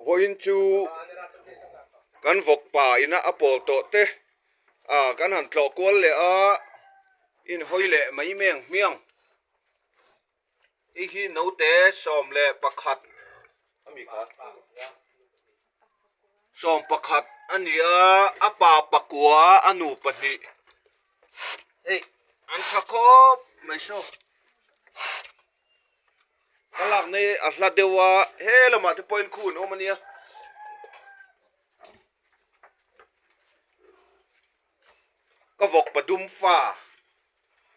Vawiin chu kan vawk pa ina a pawl tawh te ah kan han tlawh kual leh a inhawi leh mai mai ang hmiang. Hei hi naute 11 a mi kha 11 a ni a a pa pakua a nu pahnih hei an tha khawp mai saw ka lakna hi a hla deuh a he lamah te pawhin khu an awm a nia. Ka vawk padum fa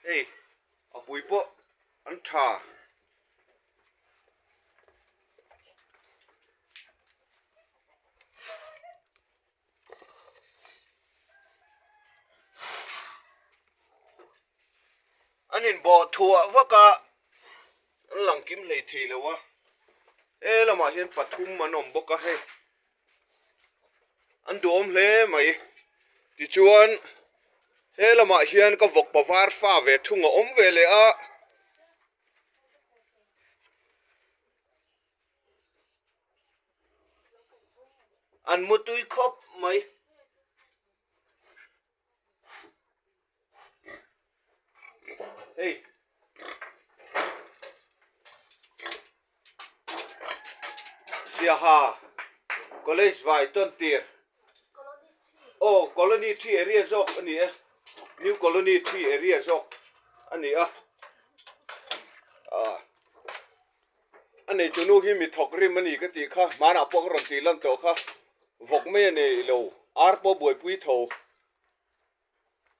hei a pui pawh an tha. An inbawh thuah vak a, an lang kim hlei thei lo a, he lamah hian pathum an awm bawk a hei. An duhawm hle mai. Tichuan he lamah hian ka vawkpa var fa ve thung a awm ve leh a. An mutui khawp mai. Hei. Siaha College vai tawn tir. Aw Colony 3 area zawk a ni e. New Colony 3 area zawk a ni a. Ah. A neitu nu hi mi thawk rim a ni ka tih kha hmanah pawh ka rawn tih lan tawh kha vawk mai a nei lo ar pawh buaipui tho.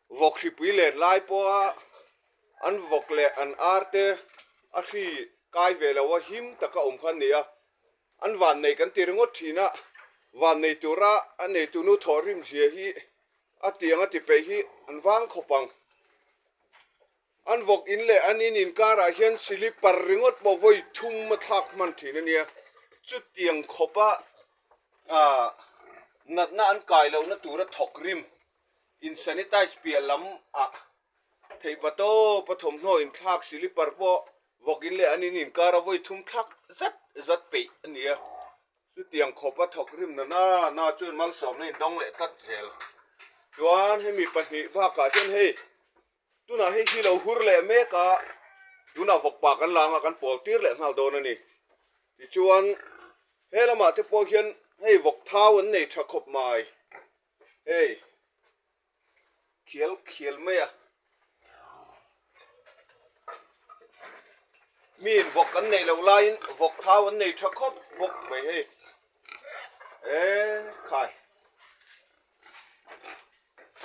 Vawk hripui len lai pawha an vawk leh an ar te a hri kai ve lo a him taka awm kha an ni a, an vannei kan ti ringawt thin a, vannei tura a neitu nu thawhrim zia hi a tiang a ti peih hi an vang khawp ang. An vawk in leh an in inkarah hian silipar ringawt pawh vawi thum a thlak hman thin a nia. Chutiang khawpa natna an kai lohna tura thawk rim in sanitize piah lam ah theihpa tawpa thawmhnaw inthlak silipar pawh vawk in leh an in inkara vawi thum thlak zat zat peih a nia. Chutiang khawpa thawk rim na na na chuan malsawmna in dawng leh tlat zel. Chuan hemi pahnih bakah hian hei Tunah hei hi lo hur leh mek a, tunah vawkpa kan la anga kan pawl tir leh nghal dawn a ni. Tichuan he lamah te pawh hian hei vawk thau an nei tha khawp mai, hei khial khial mai a. Miin vawk an neih loh laiin vawk thau an nei tha khawp bawk mai hei, e khai.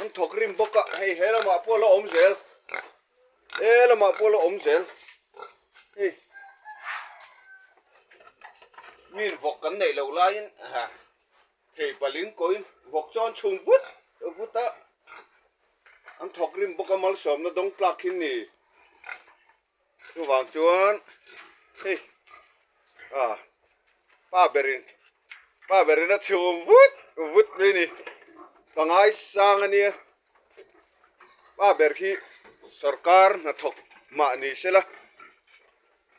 An thawk rim bawk a, hei he lamah pawh a la awm zel, he lamah pawh a la awm zel, hei min vawk kan neih loh laiin ha thei paling kawiin vawk chuan chhum vut vut a, an thawk rim bawk a malsawmna dawng tlak hi ni. Chuvang chuan hei ah pa berin pa berin a chhum vut vut mai a ni ka ngaisang a nia pa ber hi sawrkar hnathawk mah ni sela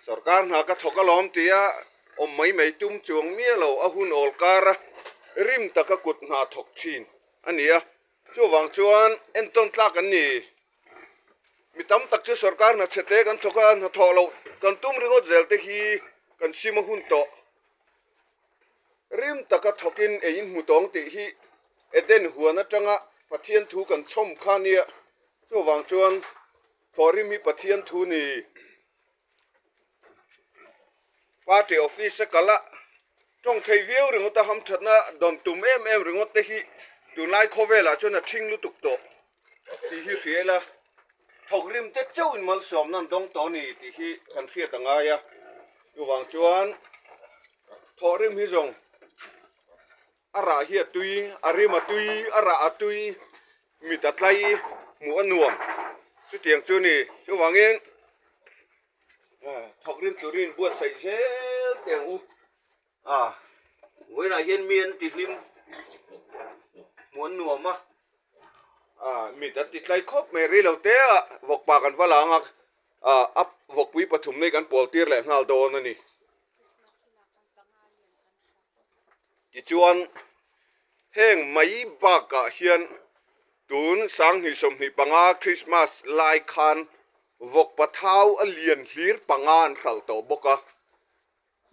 sawrkar hna ka thawk alawm tia awm mai mai tum chuang miah lo a hun awl kar a rim taka kut hna thawk thin a ni a chuvang chuan entawn tlak an ni. Mi tam tak chu sorkar hna chhe te kan thawk a, hna thawh loh kan tum ringawt zel te hi kan sim a hun tawh. Rim taka thawkin ei in hmu tawng tih hi Eden huan atanga Pathian thu kan chhawm kha nia, chuvang chuan thawhrim hi Pathian thu ni. Party office a kal a, tawng thei viau ringawt a hamthatna dawn tum em em ringawt te hi tunlai khawvelah chuan a thing lutuk tawh tih hi hria ila, thawk rim te chauh in malsawmna an dawng tawh a ni tih hi kan hriat a ngai a, chuvang chuan thawh rim hi zawng a rah hi a tui, a rim a tui, a rah a tui, mit a tlai hmuh a nuam chutiang chu a ni chuvangin. Thawk rim turin buatsaih zel teh ang u. A vawiinah hian mi an ti hlim hmuh an nuam a, a mit an ti tlai khawp mai rei lo te a vawkpa kan va lang a, a vawkpui pathum nei kan pawl tir leh nghal dawn a ni. Tichuan heng mai bakah hian tun 2025 Christmas lai khan vawk pathau a lian hlir panga an hralh tawh bawk a.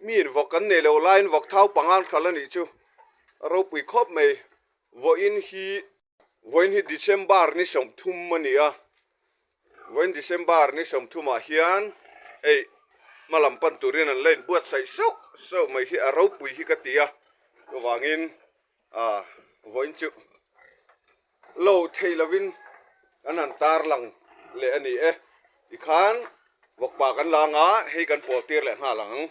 Miin vawk kan nei lo laiin vawk thau panga an hralh a nih chu a ropui khawp mai. Vawiin hi vawiin hi December ni 30 a ni a, vawiin December ni 30 ah hian hei hma lam pan turin an la inbuatsaih sauh sauh mai hi a ropui hi ka ti a, chuvangin ah vawiin chu lo thei lovin kan han tarlang leh a ni e. Tikhan vawkpa kan la anga hei kan pawl tir leh nghal ang.